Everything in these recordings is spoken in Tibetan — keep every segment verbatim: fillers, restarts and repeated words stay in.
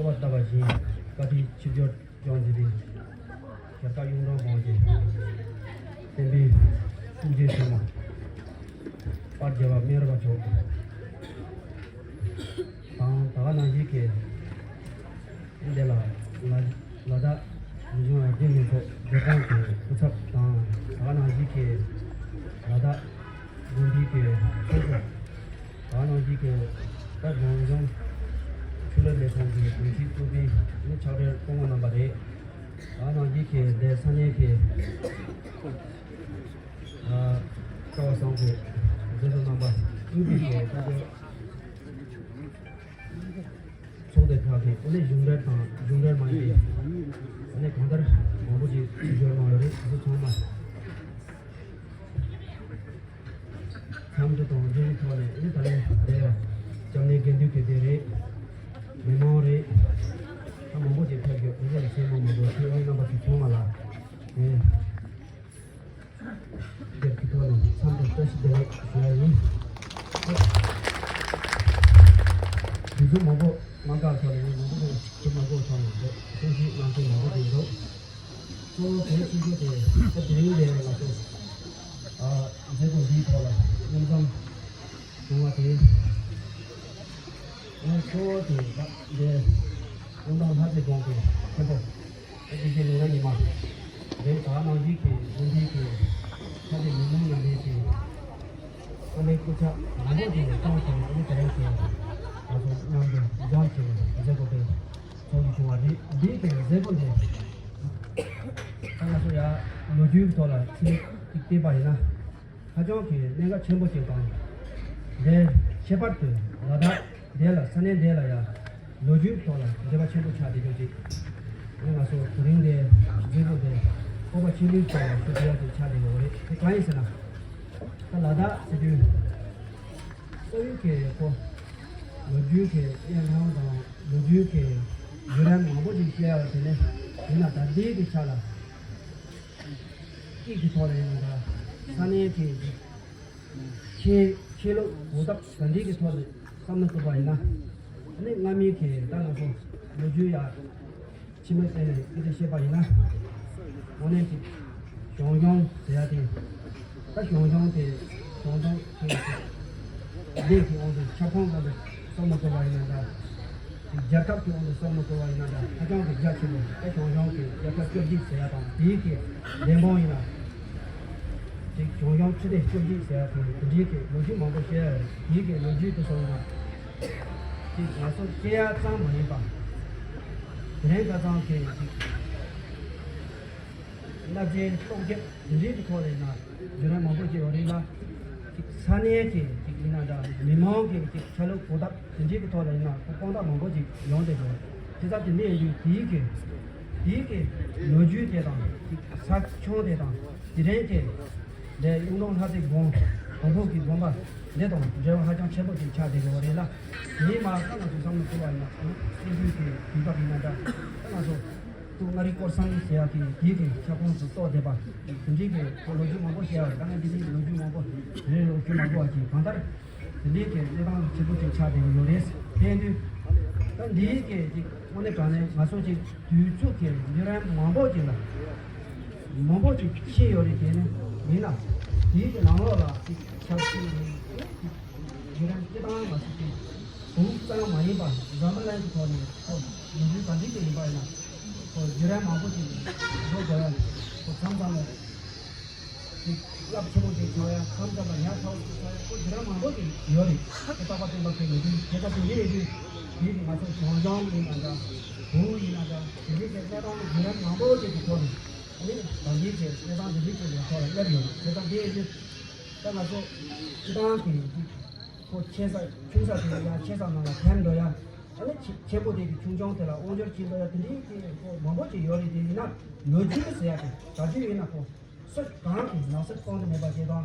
བ་ལྟ་བ་བཞིན་བཀའ་དྲིན་ཆིབས་བསྒྱུར་སྐྱོང་མཛད་པའི་ཞབས་དྲག་གཡུང་དྲུང་བོན་གྱི་བསྟན་པའི་སྐུ་མཆེད་ཆེན་མོ་དཔལ་རྒྱལ་བ་སྨན་རི་པ་མཆོག་དང་། ད་ག་ནང་བཞིན་གྱི་འདི་ལ་ལ་ལ་དྭགས་རིག་གཞུང་ཡར་རྒྱས་མཉེན་ཚོགས་བདེ་ཐང་གི་སྐུ་ཚབ་དང་། ད་ག་ནང་བཞིན་གྱི་ལ་དྭགས་དགོན་སྡེ་གི་ཚོགས་གཙོ། ད་ག་ནང་བཞིན་གྱི་ད་རང་སྐྱོང་ཆོས་ལས་ལས་ཁུངས་ཀྱི་དྲུང་ཆེ་གཙོས་པའི་ནི་ཕྱག་སྦྲེལ་སྐུ་ངོ་རྣམ་པ་རེད། ད་ག་ནང་བཞིན་གྱི་འདིར་ས་གནས་ཀྱི་ཨ་བཀའ་བསངས་པའི་མཛད་གཙོ་རྣམ་པ། དབུས་པའི་གི་ད་ལྟའི་ཚོགས་སྡེ་ཁག་གི་ཨ་ནི་གཞུང་འབྲེལ་དང་གཞུང་འབྲེལ་མ་ཡིན་པའི་ཨ་ནི་གང་ལྟར་མང་པོ་ཞིག་ཞུ་སྦྱོར་གནང་ཡོད་རེད། དེ་ཚོ་ཚང་མ་འཚམས་འདྲི་དང་འབྲེལ་བའི་ཐོག་ནས་ཨ་ནི་ད་ལན་དེ་ལ་སྐྱབས་གནས་དགེ་འདུན་གྱི་སྡེ་རེད། མི་མང་རེད། ད་མང་པོ་ཞིག་ཕེབས་ཡོད། དེ་ཚོ་ལ་སེམས་ནང་མང་པོ་ཞིག་ཨ་ནི་རྣམ་པ་ཚོ་ཚང་མ་ལ་ཨེ། སྒེར་གྱི་ཐོག་ནས་འཚམས་འདྲི་བཀྲ་ཤིས་བདེ་ལེགས་ཞུ་ཡ་ཡིན། དུས་ཚོད་མང་པོ་མ་བཀག་ཐོག་ནས་མང་པོ་ཞིག་མ་དགོས་ཐོག་ནས་གསུང་བཤད་གནང་མཁན་མང་པོ་ཞིག་འདུག་གཙོ་བོ་གལ་ཆེ་ཤོས་དེ་ད་དེ་རིང་འདིར་ང་ཚོ་ཨ་མཛད་སྒོ་འདིའི་ཐོག་ལ་མཉམ་འཛོམས་བྱུང་བ་དེ། ཨ་གཙོ་བོ་དེ་ད་འདི་གཡུང་དྲུང་ལྷ་རྩེ་དགོན་གྱི་མཁན་པོ། ཨ་ཅེ་ལུང་ར་ཉི་མ་རེད། ད་ནང་བཞིན་གྱི་དགོན་སྡེ་གི་ཁ་བྲལ་མི་མང་ཡང་མེད་ཅིང་། ཨ་ནི་སྐུ་ཚབ་མང་པོ་ཅིག་བཏང་བྱས་ནས་ཨ་ནི་དེ་རིང་གི་ང་ཚོ་མཉམ་དུ་འཛོམས་བྱས་ནས་མཛད་སྒོ་དེ་ཚོགས་ཀྱི་བྱུང་བ་རེད། འདིའི་གི་མཛད་སྒོ་འདི་ད་ང་ཚོ་ཡང་ལོ་རྒྱུས་ཀྱི་ཐོག་ལ་ཚིག་ཅིག་བལྟས་པ་ཡིན་ན། ཧ་ཅང་གི་གནད་འགག་ཆེན་པོ་ཞིག་དང་། དེ་ཁྱད་པར་དུ་ལ་དྭགས་དེ་ལ་ས་གནས་དེ་ལ་ཡང་ལོ་རྒྱུས་ཐོག་ལ་འབྲེལ་བ་ཆེན་པོ་ཆགས་བསྡད་རྒྱུ་ཅིག་ཨ་ནི་ང་ཚོ་དེ་རིང་འདིར་མཛད་སྒོ་དེ་སྤོབས་པ་ཆེན་པོའི་ཐོག་ལ་ཞུ་རྒྱུ་ཡག་ཅིག་ཆགས་བསྡད་ཡོད་རེད། དེ་གང་ཡིན་ཟེར་ན། ད་ལ་དྭགས་ཟེར་དུས་རྩ་བའི་གི་ཁོ་ལོ་རྒྱུས་ཀྱི་གནས་སྟངས་དང་ལོ་རྒྱུས་ཀྱི་བརྒྱུད་རིམ་མང་པོ་ཞིག་བཤད་ཡག་དེ་ནས་ཡིན་ན། ད་ལྟའི་གི་ཆ་ལ། སྐད་ཀྱི་ཐོག་ནས་ཡིན་ན་འདྲ། ས་གནས་ཀྱི་ཆོས་ཆོས་ལུགས་གོ་རྟོགས་དེ་འདྲའི་གི་ཐོག་ནས་བསམ་བློ་བཏང་བ་ཡིན་ན། ཨ་ནི་སྔ་མའི་གི་ད་ང་ཚོ་ལོ་རྒྱུས་ཡག་ཕྱི་མ་བལྟས་ནས་སྐད་ཆ་བཤད་པ་ཡིན་ན། དངོས་གནས་ཀྱི་ཞང་ཞུང་ཟེར་ཡ་དེ། ད་ཞང་ཞུང་དེ་ཞང་ཞུང་ཁྱེད་ཀྱི་ལས་ཀྱི་དབང་དུ་ཁྱབ་ཁོངས་སྒང་དུ་བསམ་བློ་བཏང་བ་ཡིན་ན་འདྲ། རྒྱལ་ཁབ་ཀྱི་དབང་དུ་བསམ་བློ་བཏང་བ་ཡིན་ན་འདྲ། ཧ་ཅང་གི་རྒྱ་ཆེན་པོ། ད་ཞང་ཞུང་གི་རྒྱལ་ཁབ་བཅོ་བརྒྱད་ཟེར་ཡ་དང་དེའི་གི་བདེན་དཔང་ཡིན་ན། ཅིག་ཞང་ཞུང་ཁྲི་ལྡེ་བཅོ་བརྒྱད་ཟེར་ཡ་དེ་དེ་འདྲའི་གི་ལོ་རྒྱུས་མང་པོ་བཤད་ཡ་ཡོད་རེད། དེའི་གི་ལོ་རྒྱུས་དེ་སོང་ན། ཅིག་ང་ཚོ་སྐད་ཡ་ཙམ་མ་ཡིན་པ། དེ་རིང་ཁ་སང་གི་ཅིག་སློབ་ཆེན་ཐོག་རྒྱབ་དེ་འདྲའི་གི་ཐོག་ལ་ཡིན་ན་བརྒྱུད་རིམ་མང་པོ་ཞིག་ཡོད་རེད་ལ། ཅིག་ས་གནས་ཀྱི་ཅིག་ཡིན་ན་འདྲ། མི་མང་གི་ཅིག་ཆ་ལུགས་གོ་རྟོགས་དེ་འདྲའི་གི་ཐོག་ལ་ཡིན་ན་ཁོ་དཔང་རྟགས་མང་པོ་ཞིག་ཡོང་བསྡད་ཡོད། དེ་ལྟར་དེ་འདྲ་ཡིན་དུས་དེའི་གི་དེའི་གི་ལོ་རྒྱུས་དེ་དང་ཅིག་ས་ཁྱོན་དེ་དང་དེ་རིང་གི་འདི་གཡུང་དྲུང་ལྷ་རྩེ་དགོན་དང་པོ་གི་དགོན་པ་འདི་དང་འབྲེལ་བ་ཧ་ཅང་ཆེན་པོ་ཅིག་ཆགས་བསྡད་ཡོད་རེད་ལ། དེའི་མ་ཁ་ང་ཚོ་བསམ་བློ་འཁོར་བ་ཡིན་ན་ཨ་ནི་སྲིད་ཇུས་ཀྱི་དུས་སྐབས་ཡིན་ན་འདྲ། ད་ང་ཚོ་ཏུ་མངའ་རིས་སྐོར་གསུམ་ཟེར་ཡག་གི་དེའི་གི་ཁྱབ་ཁོངས་སུ་གཏོགས་བསྡད་པ་དེ་འདྲའི་གི་ཁོ་ལོ་རྒྱུས་མང་པོ་བཤད་ཡག་རེད། ད་ང་འདི་ནི་ལོ་རྒྱུས་མང་པོ་རེ་རེ་ཞུ་མ་དགོས་པ་ཅིག་གང་ལྟར་དེ་འདྲའི་གི་གནས་སྟངས་ཆེན་པོ་ཅིག་ཆགས་བསྡད་ཀྱི་ཡོད་རེད། དེ་ཡིན་དུས་ད་འདིའི་གི་ཅིག་དངོས་གནས་དྲང་གནས་ང་ཚོ་ཅིག་དུས་ཚོད་ཀྱི་བརྒྱུད་རིམ་མང་པོ་ཅིག་ལ་མང་པོ་ཅིག་ཕྱིན་ཡོད་རེད། དེ་ནི་ཡིན་ན་དེའི་གི་ནང་ལོགས་ལ་ཅིག་ཆབ་སྲིད་ཡིན་ཅིག་བརྒྱུད་རིམ་སྤྱི་བཏང་མ་ཟད་ཅིག་བོད་ཙམ་མ་ཡིན་པ་འཛམ་བུ་གླིང་གི་ཐོག་ནས་ཁོ་ལོ་རྒྱུས་ག་འདྲ་ཅིག་ཡིན་པ་ཡིན་ན་ཁོ་བརྒྱུད་རིམ་མང་པོ་ཅིག་འགྲོ་དགོས་ཡ་ཁོ་མཚམས་མཚམས་ལ་ཅིག་རླབས་ཆེན་པོ་ཅིག་ཆགས་ཡ། མཚམས་མཚམས་ལ་ཡ་ཐག་ཆོད་ཆགས་ཡ། ཁོ་བརྒྱུད་རིམ་མང་པོ་ཅིག་ཡོད་རེད། ཁོ་རྟག་པར་བརྟན་པ་ཁོས་མི་འདུག་དེ་ལྟར་དུ་ཡིན་དུས་དེ་ང་ཚོ་ཞང་ཞུང་ཡིན་ན་འདྲ། བོད་ཡིན་ན་འདྲ། དེ་འདྲའི་གི་གནས་སྟངས་བརྒྱུད་རིམ་མང་པོ་ཅིག་གི་ཐོག་ནས་ཨ་ནི་ད་ལྟའི་གི་གནས་སྟངས་འདི་འདྲའི་ཅིག་ལ་ཐོག་ལ་སླེབས་ཡོད་རེད། དེ་ལྟར་དེ་ཡིན་དུས་ད་ང་ཚོ་སྤྱི་བཏང་གི་ཁོ་ཆེ་ས་ཆུང་ས་དེ་ལ་ཡ་ཆེ་ས་ནང་ལ་འཐེན་འགྲོ་ཡ། ཨ་ནི་ཆེ་ཆེན་པོ་དེ་གི་ཆུང་ཆུང་དེ་ལ་དབང་སྒྱུར་བྱེད་འགྲོ་ཡ་དེ་འདྲའི་གི་ཁོ་མང་པོ་ཅིག་ཡོད་རེད། དེ་ཡིན་ན་ལོ་རྒྱུས་ཟེར་ཡ་དེ་ད་རྒྱུ་ཡིན་ན་ཁོ་སུ་གང་གི་ནང་སྲིད་སྤང་དུ་མེད་པ་ཅིག་དང་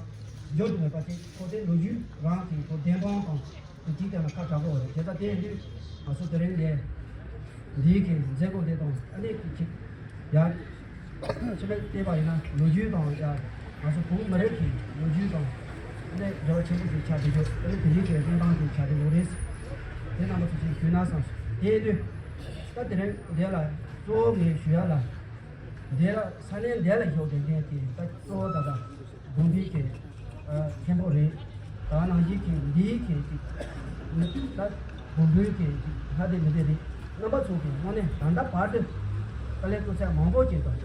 འབྱོར་དུ་མེད་པ་ཅིག་ཁོ་དེ་ལོ་རྒྱུས་རང་གི་ཁོ་བདེན་དཔང་དང་དེ་གཅིག་དེ་ལ་ཁ་གྲག་གོ་རེད། དེ་ལྟ་དེ་ཡིན་དུས་ང་ཚོ་དེ་རིང་ལས་འདིའི་གི་མཛད་སྒོ་དེ་དང་ཨ་ནི་གཅིག་ཡ། ཕྱི་མིག་བལྟས་པ་ཡིན་ན་ལོ་རྒྱུས་དང་ཡ་ང་ཚོ་བོད་མི་རིགས་ཀྱི་ལོ་རྒྱུས་དང་ཨ་ནི་འབྲེལ་བ་ཆེན་པོ་ཞིག་ཆགས་བསྡད་ཡོད། ཨ་ནི་དེ་རིང་གི་གནས་སྟངས་ཤིག་ཆགས་བསྡད་ཡོད་རེད། དེ་རྣམ་པ་ཚོ་ཞིག་ཞུས་ན་བསམ། དེ་ཡིན་དུས་ད་ ད་དེ་རིང་འདི་ལ་གཙོ་བོ་ངས་ཞུ་ཡ་ལ། འདི་ལ་ས་གནས་འདི་ལ་བཞུགས་བསྡད་མཁན་གྱི་ད་གཙོ་བོ་ད་ལྟ་དགོན་པའི་གི་ཨ་མཁན་པོ་རེད། ད་ནང་བཞིན་གྱི་འདིའི་གི་ཅིག་ད་དགོན་པའི་གི་ཅིག་ཧ་དེ་མི་དེ་རེད། རྣམ་པ་ཚོ་གི་དངོས་གནས་ད་ལྟ་བར་དུ་དཀའ་ལས་སྐུ་ཚེགས་མང་པོ་ཅིག་དང་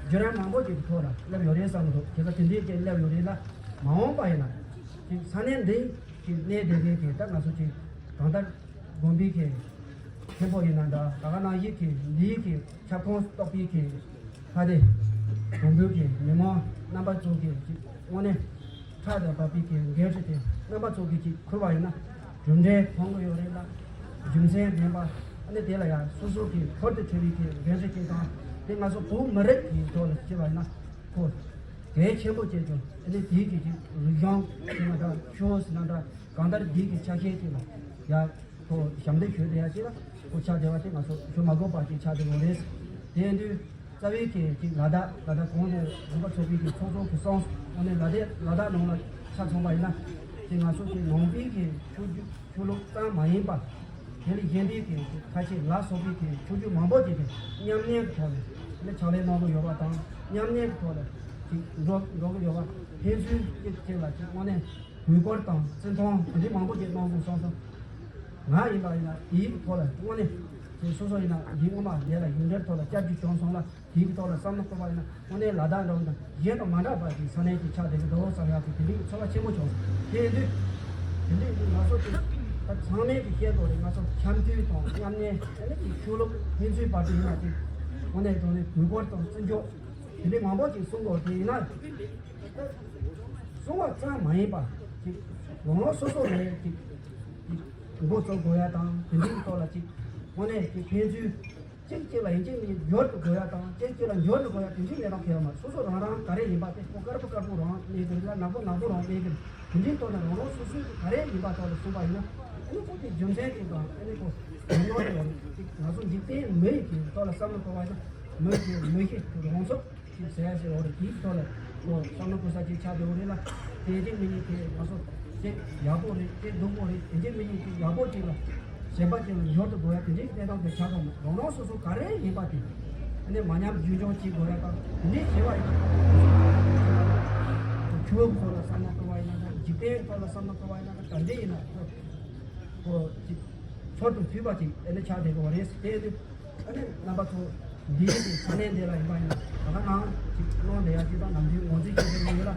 བརྒྱུད་རིམ་མང་པོ་ཅིག་གི་ཐོག་ལ་སླེབས་ཡོད་རེད་བསམ་གི་འདུག་བྱས་ཙང་དེ་འདྲའི་གི་སླེབས་ཡོད་རེད་ལ། མ་འོངས་པ་ཡིན་ན་ཅིག་ས་གནས་འདི་ཅིག་གནས་བསྡད་མཁན་གྱི་ད་ང་ཚོ་ཅིག་གང་ལྟར་དགོན་པའི་གི་མཁན་པོ་ཡིན་ན་འདྲ། ད་ག་ནང་བཞིན་གྱི་འདིའི་གི་ཁྱབ་ཁོངས་གཏོགས་པའི་གི་ཧ་དེ་དགོན་པའི་གི་མི་མང་རྣམ་པ་ཚོ་གི་ཅིག་དངོས་གནས་ཕྲག་དང་བབས་པའི་གི་འགན་འཁྲི་དེ་རྣམ་པ་ཚོ་གི་ཅིག་འཁུར་བ་ཡིན་ན་གྲུབ་འབྲས་ཐོན་གི་ཡོད་རེད་ལ། རྒྱུ་མཚན་ལྡན་པ་ཨ་ནི་དེ་ལ་ཡང་སོ་སོ་གི་འཁོར་དུ་ཆུད་པའི་གི་འགན་འཁྲི་ཅིག་དང་དེ་ང་ཚོ་བོད་མི་རིགས་ཀྱི་ཐོག་ལ་བྱས་པ་ཡིན་ན་ཁོ་གལ་ཆེན་པོ་བྱས་ཀྱང་ཨ་ནི་དེའི་གི་ཅིག་རིག་གཞུང་ཟེར་ན་འདྲ། ཆོས་ཟེར་ན་འདྲ། གང་ལྟར་འདི་གི་ཆ་ཤས་ཅིག་ལ་ཡ་ཁོ་ཞབས་འདེགས་ཞུ་བསྡད་ཡ་ཅིག་ལ་ཁོ་ཆགས་བསྡད་པ་དེ་ང་ཚོ་ཞུ་མ་དགོས་པ་ཅིག་ཆགས་བསྡད་ཡོད་རེད། དེ་ཡིན་དུས་རྩ་བའི་གི་ཅིག་ལ་དྭགས་ལ་དྭགས་གོང་དུ་རིམ་པ་ཚོགས་པའི་གི་ཚོགས་གཙོ་གི་གསུང་དངོས་གནས་ལ་དྭགས་ལ་དྭགས་ནང་ལ་ཆ་མཚོན་པ་ཡིན་ན་དེ་ང་ཚོ་གི་ནང་པའི་གི་ཆོས་བརྒྱུད་ཆོས་ལུགས་ཙམ་མ་ཡིན་པ། དེ་ལས་གཞན་པའི་གི་ཁ་ཆེ་ལ་སོགས་པའི་གི་ཆོས་བརྒྱུད་མང་པོ་ཅིག་གི་མཉམ་གནས་ཀྱི་ཐོག་ནས་ནི་ཕྱག་ལས་གནང་གི་ཡོད་པ་དང་། མཉམ་གནས་ཀྱི་ཐོག་ལ་ཅིག་འགྲོ་འགྲོ་གི་ཡོད་པ། ཕན་ཚུན་གཅིག་གཅིག་ལ་ཅིག་དངོས་གནས་གུས་བཀུར་དང་བརྩི་མཐོང་དེ་འདྲའི་མང་པོ་ཅིག་གནང་དགོས་བསམ་སོང་། ང་ཡིན་པ་ཡིན་ན་དེའི་གི་ཐོག་ལ་དངོས་གནས་ཅིག་སོ་སོ་ཡིན་ན་འདི་སྔོན་མ་ལས་ལ་ཡིན་འདྲའི་ཐོག་ལ་སྐྱབས་ཀྱི་བྱུང་སོང་ལ། དེའི་ཐོག་ལ་བསམ་བློ་འཁོར་བ་ཡིན་ན་དངོས་གནས་ལ་དྭགས་འདྲ་བོ་དང་གཞན་དང་མ་འདྲ་བ་ཞིག་ས་གནས་ཀྱི་ཆགས་བསྡད་ཀྱི་འདུག་བསམ་ཡག་གི་དེ་འདྲའི་ཚོར་བ་ཆེན་པོ་བྱུང་། དེ་ཡིན་དུས་དེ་འདྲའི་ང་ཚོ་དེ་ད་ཚང་མས་ཀྱི་བཤད་དགོས་རེད། ང་ཚོ་འཆམ་མཐུན་དང་མཉམ་གནས་ཨ་ནི་ཀྱི་ཆོས་ལུགས་ཕན་ཚུན་བར་དུ་ཡིན་ན་ཅིག་དངོས་གནས་དྲང་གནས་གུས་བཀུར་དང་བརྩི་འཇོག་དེ་འདྲའི་མང་པོ་ཅིག་གསུང་དགོས་དེ་ཡིན་ན་གསུང་བ་ཙམ་མ་ཡིན་པ་ཅིག་རང་རང་སོ་སོ་ནས་ཅིག་འགོ་བཙུགས་དགོས་ཡ་དང་དེ་འདྲའི་ཐོག་ལ་ཅིག་དངོས་གནས་ཀྱི་ཕན་ཚུན། གཅིག་གཅིག་ལ་ཡིན་གཅིག་མིན་གཅིག་འབྱོར་དུ་དགོས་ཡ་དང་གཅིག་གཅིག་ལ་འབྱོར་དུ་དགོས་ཡ་དེ་འདྲའི་གནས་སྟངས་ཁེལ་བ་མ་རེད། སོ་སོ་རང་རང་ག་རེ་ཡིན་པ་དེ་ཁོ་དཀར་པོ་དཀར་པོ་རང་གནས་ཀྱི་རེད་ལ། ནག་པོ་ནག་པོ་རང་གནས་ཀྱི་རེད། དེ་འདྲའི་ཐོག་ནས་རང་རང་སོ་སོའི་ག་རེ་ཡིན་པ་ཐོག་ལ་གསུངས་པ་ཡིན་ན་ཨ་ནི་ཁོ་དེ་རྒྱུ་མཚན་ཅིག་དང་ཨ་ནི་ཁོ་མི་སྣང་དེ་ང་ཚོ་འཇིག་རྟེན་མི་ཡི་གི་ཐོག་ལ་བསམ་བློ་འཁོར་བ་ཡིན་ན་མི་གི་མི་གཤིས་རང་ཚོ་ཞིག་ཟེར་ཡ་ཞིག་ཡོད་རེད། དེའི་ཐོག་ལ་ཁོ་བསམ་བློ་འཁོར་ས་ཅིག་ཆགས་བསྡད་ཡོད་རེད་ལ། དེ་འདྲའི་མི་ཡིན་གི་ང་ཚོ་ཅིག་ཡག་པོ་རེད། ཅིག་སྡུག་པོ་རེད། དེ་འདྲའི་མི་ཡིན་གི་ཡག་པོ་ཅིག་ལ་གཞན་པ་ཅིག་ལ་འབྱོར་དུ་དགོས་ཡ་དེ་འདྲའི་གནས་སྟངས་དེ་ཆགས་ཐུབ་མ་རེད། རང་རང་སོ་སོ་ག་རེ་ཡིན་པ་དེ་ཨ་ནི་མ་ཉམས་རྒྱུན་འཁྱོངས་བྱེད་དགོས་ཡ་དང་དེ་འདྲའི་བྱེད་པ་ཡིན་ན་ཆོས་ཐོག་ལ་བསམ་བློ་འཁོར་བ་ཡིན་ན་འདྲ། འཇིག་རྟེན་ཐོག་ལ་བསམ་བློ་འཁོར་བ་ཡིན་ན་འདྲ། ག་འདྲ་ཡིན་ན་ཁོ་ཅིག་ཚོར་དང་མཐུན་པ་ཅིག་ཨ་ནི་ཆགས་བསྡད་དགོས་པ་རེད། དེ་ཡིན་དུས། ཨ་ནི་རྣམ་པ་ཚོ་འདིའི་གི་ས་གནས་འདི་ལ་ཡིན་པ་ཡིན་ན་ད་ལྟ་ནང་ཅིག་སློང་བསྡད་ཡ་ཅིག་དང་ནམ་རྒྱུན་ངོས་འཛིན་བྱེད་བསྡད་ཡོད་ལ།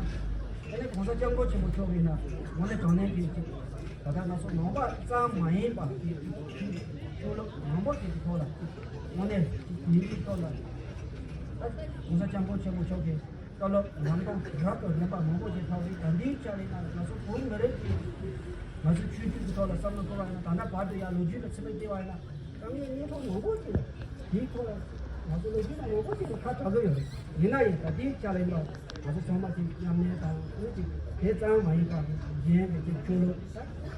ཨ་ནི་གོང་ས་སྐྱབས་མགོན་ཆེན་པོ་མཆོག་གིས་ན་དངོས་གནས་དྲང་གནས་ཀྱི་ཅིག་ད་ལྟ་ང་ཚོ་ནང་པ་ཙམ་མ་ཡིན་པ་ཅིག་ཆོས་ལུགས་མང་པོ་ཅིག་གི་ཐོག་ལ་དངོས་གནས་ཅིག་མི་རིགས་ཐོག་ལ་ཨ་གོང་ས་སྐྱབས་མགོན་ཆེན་པོ་མཆོག་གིས་བཀའ་སློབ་ལམ་སྟོན་རབ་དང་རིམ་པ་མང་པོ་ཅིག་ཕེབས་རེད། ད་འདིའི་ཆ་ལ་ན་ང་ཚོ་བོད་མི་རིགས་ཀྱི་ང་ཚོའི་ཆོས་བརྒྱུད་ཀྱི་ཐོག་ལ་བསམ་བློ་འཁོར་བ་ཡིན་ན་ད་ལྟ་བར་དུ་ཡང་ལོ་རྒྱུས་ལ་ཚུད་པའི་ལྟེ་བ་ཡིན་ན། དཀའ་ངལ་སྙིང་ཁོང་མང་པོ་ཅིག་ལ་དེའི་ཐོག་ལ་ང་ཚོ་ལོ་རྒྱུས་ལ་མང་པོ་ཅིག་ལ་ཁ་གྲག་གི་ཡོད་རེད། ཡིན་ན་ཡང་ད་ལྟའི་ཆ་ལ་ཡིན་ན་ང་ཚོ་ཚང་མ་ཅིག་མཉམ་གནས་དང་ཨུ་ཅིག་དེ་ཙམ་མ་ཡིན་པར་གཞན་གྱི་ཅིག་ཆོས་ལུགས་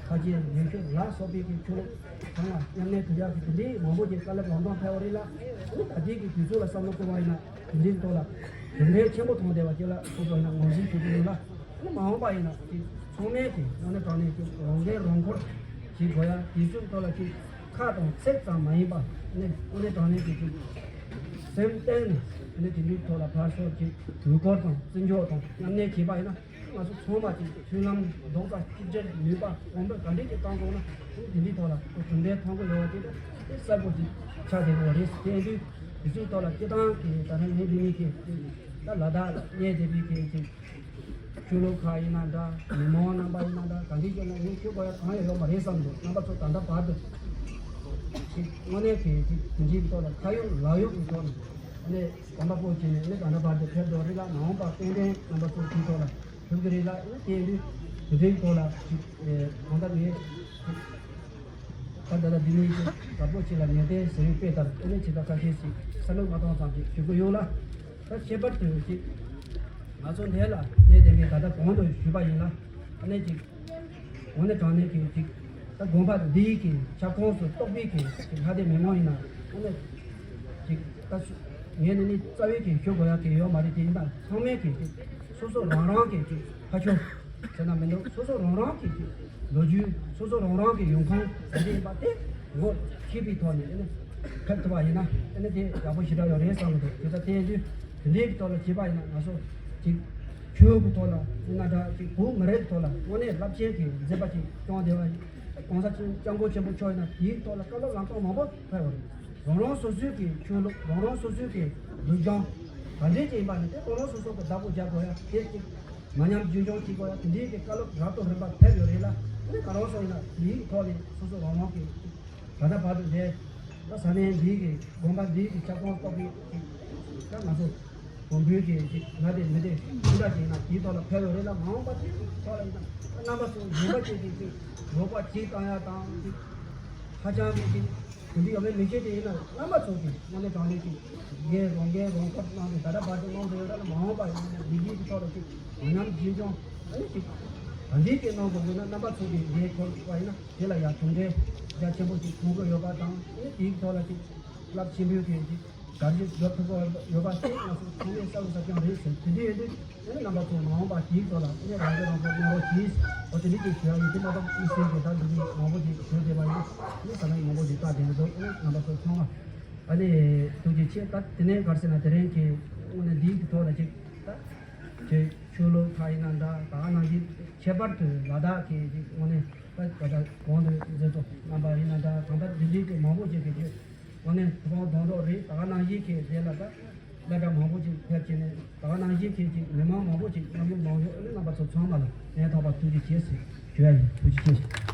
ཁ་ཆེ་ཡོན་ཤུགས་ལ་སོགས་པའི་གི་ཆོས་ལུགས་ཚང་མ་མཉམ་གནས་དུ་ཡག་གི་དེ་འདྲའི་མང་པོ་ཅིག་དཀའ་ལས་ལམ་སྟོན་ཕེབས་པ་རེད་ལ། ཨུ་ད་ལྟའི་གི་དུས་ཚོད་ལ་བསམ་བློ་འཁོར་བ་ཡིན་ན་དེ་འདྲའི་ཐོག་ལ་གྲུབ་འབྲས་ཆེན་པོ་ཐོན་བསྡད་པ་ཅིག་ལ་ཁོ་ཚོ་ཡིན་ན་ངོས་འཛིན་ཞུ་གི་ཡོད་ལ། ཨ་ནི་མ་འོངས་པ་ཡིན་ན་ཅིག་ཚང་མས་ཀྱི་དངོས་གནས་དྲང་གནས་ཀྱི་རང་འགན་རང་འཁུར་བྱེད་དགོས་ཡ། དེ་ཚོའི་ཐོག་ལ་ཅིག་ཁ་དང་ཚིག་ཙམ་མ་ཡིན་པ་ནི་དངོས་གནས་དྲང་གནས་ཀྱི་ཅིག་སེམས་གཏིང་ནས་ནི་དེ་འདྲའི་ཐོག་ལ་ཕར་ཕྱོགས་ཀྱི་གུས་བཀུར་དང་བརྩི་འཇོག་དང་མཉམ་གནས་བྱེད་པ་ཡིན་ན་ང་ཚོ་ཚང་མ་ཅིག་མཐུན་ལམ་རྡོག་རྩ་གཅིག་སྒྲིལ་ནུས་པ་གོང་འཕེལ་ག་འདྲས་ཀྱི་བཏང་དགོས་ན་དེ་འདྲའི་ཐོག་ལ་གྲུབ་འབྲས་ཐོན་གྱི་ཡོད་པ་དེ་དེ་གསལ་པོ་ཅིག་ཆགས་བསྡད་ཡོད་རེད། དེ་ཡིན་དུས་དེ་ཚོའི་ཐོག་ལ་སྤྱི་བཏང་གི་ད་ནང་ངས་འདི་ནས་ཀྱི་ད་ལ་དྭགས་ལ་གནས་བསྡད་པའི་གི་ཅིག་ཆོས་ལུགས་ཁག་ཡིན་ན་འདྲ། མི་མང་རྣམ་པ་ཡིན་ན་འདྲ། ག་འདྲའི་ཅིག་ལ་ངས་ཁྱོད་པ་ཡ་གང་ཡང་ཡོད་མ་རེད་བསམ་འདུག་རྣམ་པ་ཚོ་ད་ལྟ་བར་དུ་ཅིག་དངོས་གནས་ཀྱི་ཅིག་དེ་འདྲའི་ཐོག་ལ་ཁ་ཡོད་ལག་ཡོད་ཀྱི་ཐོག་ནས་ཨ་ནི་གོམ་པ་སྤོ་བྱས་ནས་ཨ་ནི་ད་ལྟ་བར་དུ་ཕེབས་འགྲོ་རེད་ལ། མ་འོངས་པ་ཏན་ཏན་རྣམ་པ་ཚོ་དེའི་ཐོག་ལ་ཐུག་གི་རེད་ལ། ཨ་ནི་དེ་ཡིན་དུས་དེ་འདྲའི་ཐོག་ལ་ཅིག་གང་ལྟར་ངས་ད་ལྟ་འདི་ནས་ཅིག་དྲག་པོ་ཅིག་ལ་ངས་བསྟན་ཟེར་བའི་དཔེ་ལྟར་ཨ་ནི་ཇི་ལྟར་ཁ་ཤས་ཤིག་བསམ་བློ་མ་གཏོང་ཙམ་ཅིག་ཞུ་གི་ཡོད་ལ། ད་ཁྱད་པར་དུ་ཅིག་ང་ཚོ་འདི་ལ་གནས་བསྡད་མཁན་ད་ལྟ་གོང་དུ་ཞུས་པ་ཡིན་ལ། ཨ་ནི་ཅིག་དངོས་གནས་དྲང་གནས་ཀྱི་ཅིག་ད་དགོན་པ་འདིའི་གི་ཁྱབ་ཁོངས་སུ་གཏོགས་པའི་གི་ཅིག་ལྷ་སྡེ་མི་མང་ཡིན་ན་ཨ་ནི་ཅིག་ད་ངས་ནི་ནི་རྩ་བའི་གི་ཞུ་དགོས་ཡ་གི་ཡོད་མ་རེད། དེ་ཡིན་ན་ཚང་མས་གི་ཅིག་སོ་སོ་རང་རང་གི་ཅིག་ཕ་ཆོས་ཟེར་ན་མི་འདུག་སོ་སོ་རང་རང་གི་ཅིག་ལོ་རྒྱུས། སོ་སོ་རང་རང་གི་ཡོང་ཁུངས་ག་འདྲ་ཡིན་པ་དེ་ངོ་ཤེས་པའི་ཐོག་ནས་ཨ་ནི་ ཕེབས་ཐུབ་པ་ཡིན་ན་ཨ་ནི་དེ་ཡག་པོ་ཞེ་དྲག་ཡོད་རེད་བསམ་གྱི་འདུག་དེ་ལྟར་བསྟན་དུས་དེ་འདྲའི་གི་ཐོག་ལ་བྱས་པ་ཡིན་ན་ང་ཚོ་ཅིག་ཆོས་ཀྱི་ཐོག་ལ་ཡིན་ན་འདྲ་ཅིག་བོད་མི་རིགས་ཀྱི་ཐོག་ལ་དངོས་གནས་རླབས་ཆེན་གྱི་མཛད་པ་ཅིག་བསྐྱངས་བསྡད་པ་ཡིན། གོང་ས་སྐྱབས་མགོན་ཆེན་པོ་མཆོག་ཡིན་ན་དེའི་ཐོག་ལ་བཀའ་སློབ་ལམ་སྟོན་མང་པོ་ཕེབས་པ་རེད། རང་རང་སོ་སོའི་གི་ཆོས་ལུགས་རང་རང་སོ་སོའི་གི་ལུགས་སྦྱོང་ག་འདྲས་ཅིག་ཡིན་པ་ནི་དེ་རང་རང་སོ་སོ་གི་བདག་པོ་རྒྱག་དགོས་ཡ་དེ་ཅིག་མ་ཉམས་རྒྱུན་འཁྱོངས་བྱེད་དགོས་ཡ་དེ་འདྲའི་གི་བཀའ་སློབ་རབ་དང་རིམ་པ་ཕེབས་ཡོད་རེད་ལ། ཨ་ནི་ང་རང་ཚོ་ཡིན་ན་དེའི་ཐོག་ནས་སོ་སོ་རང་རང་གི་ད་ལྟ་བར་དུ་ལས་ད་ས་གནས་འདིའི་གི་དགོན་པ་འདིའི་གི་ཁྱབ་ཁོངས་གཏོགས་པའི་ད་ང་ཚོ་དགོན་པའི་གི་ཅིག་ང་དེ་མི་དེ་སུ་འདྲ་ཅིག་ཡིན་ན་དེའི་ཐོག་ལ་ཕེབས་ཡོད་རེད་ལ། མ་འོངས་པ་དེའི་ཐོག་ལ་ཡིན་ན་རྣམ་པ་ཚོ་གཞན་པ་ཅིག་གིས་ཅིག་རོགས་པ་ཅིག་བཏང་ཡ་དང་ཅིག་ཧ་ཅང་གི་ཅིག་དེ་འདྲ་ཡོད་མེད་མི་ཤེས་དེ་ཡིན་ན་རྣམ་པ་ཚོ་གིས་དངོས་གནས་དྲང་གནས་ཀྱི་འགན་རང་འགན་རང་ཐོབ་གནང་སྟེ་ད་ལྟ་བར་དུ་གནང་བསྡད་ཡོད་ར་ལ། མ་འོངས་པ་ཡིན་ན་ལས་འགན་གྱི་ཐོག་ལ་ཅིག་མ་ཉམས་རྒྱུན་འཁྱོངས་ཨ་ནི་ཅིག་ད་འདི་ཅིག་གནང་དགོས་འདུག་ན་རྣམ་པ་ཚོ་གིས་འགན་འཁུར་བ་ཡིན་ན་དེ་ལ་ཡང་གྲུབ་འབྲས་རྒྱ་ཆེན་པོ་ཅིག་ཐོན་གྱི་ཡོད་པ་དང་ཨ་ནི་དེའི་ཐོག་ལ་ཅིག་རླབས་ཆེན་པོའི་གི་ཅིག་དར་རྒྱས་འགྲོ་ཐུབ་ཀྱི་ཡོད་པ་དེ་ང་ཚོ་ཚང་མས་གསལ་པོ་གསལ་རྐྱང་རེད་ཟེར། དེ་འདྲ་ཡིན་དུས་ཨ་ནི་རྣམ་པ་ཚོ་མ་འོངས་པ་དེའི་ཐོག་ལ་ཨ་ནི་རང་འགན་རང་འཁུར་གནང་རོགས་གྱིས། འོ་དེ་འདྲ་ཅིག་ཞུ་ཡ་ཡིན། དེ་མ་གཏོགས་དམིགས་བསལ་གྱི་ད་འདི་ནས་མང་པོ་ཅིག་ཞུ་བསྡད་པ་ཡིན། ཨ་ནི་ས་ནང་མང་པོ་ཅིག་བལྟ་བསྡད་ཀྱི་འདུག་ཨ་ནི་རྣམ་པ་ཚོ་ཚང་མ་ཨ་ནི་ཐུགས་རྗེ་ཆེ། ད་དེ་ནས་ག་རེ་ཟེར་ན་དེ་རིང་གི་དངོས་གནས་འདིའི་གི་ཐོག་ལ་ཅིག་ད་ཅིག་ཆོས་ལུགས་ཁག་ཡིན་ན་འདྲ་ད་ག་ནང་བཞིན་ཁྱད་པར་དུ་ལ་དྭགས་ཀྱི་ཅིག་དངོས་གནས་ད་ད་ལྟ་གོང་དུ་མཛད་གཙོ་རྣམ་པ་ཡིན་ན་འདྲ་གང་ལྟར་འདི་འདྲའི་གི་མང་པོ་ཅིག་གིས་ཅིག་དངོས་གནས་དུ་བང་གདོང་གྲོགས་རེད། ད་ག་ནང་བཞིན་གྱི་དེ་ལ་ད་སླད་གྲྭ་མང་པོ་ཅིག་ཕེབས་བྱས་ནས་ད་ག་ནང་བཞིན་གྱི་ཅིག་མི་མང་མང་པོ་ཅིག་མཉམ་ཞུགས་གནང་ཡོད། ཨ་ནི་རྣམ་པ་ཚོ་ཚང་མ་ལ་སྙིང་ཐག་པ་ཐུགས་རྗེ་ཆེ་ཟེར་ཞུ་ཡ་ཡིན། ཐུགས་རྗེ་ཆེ།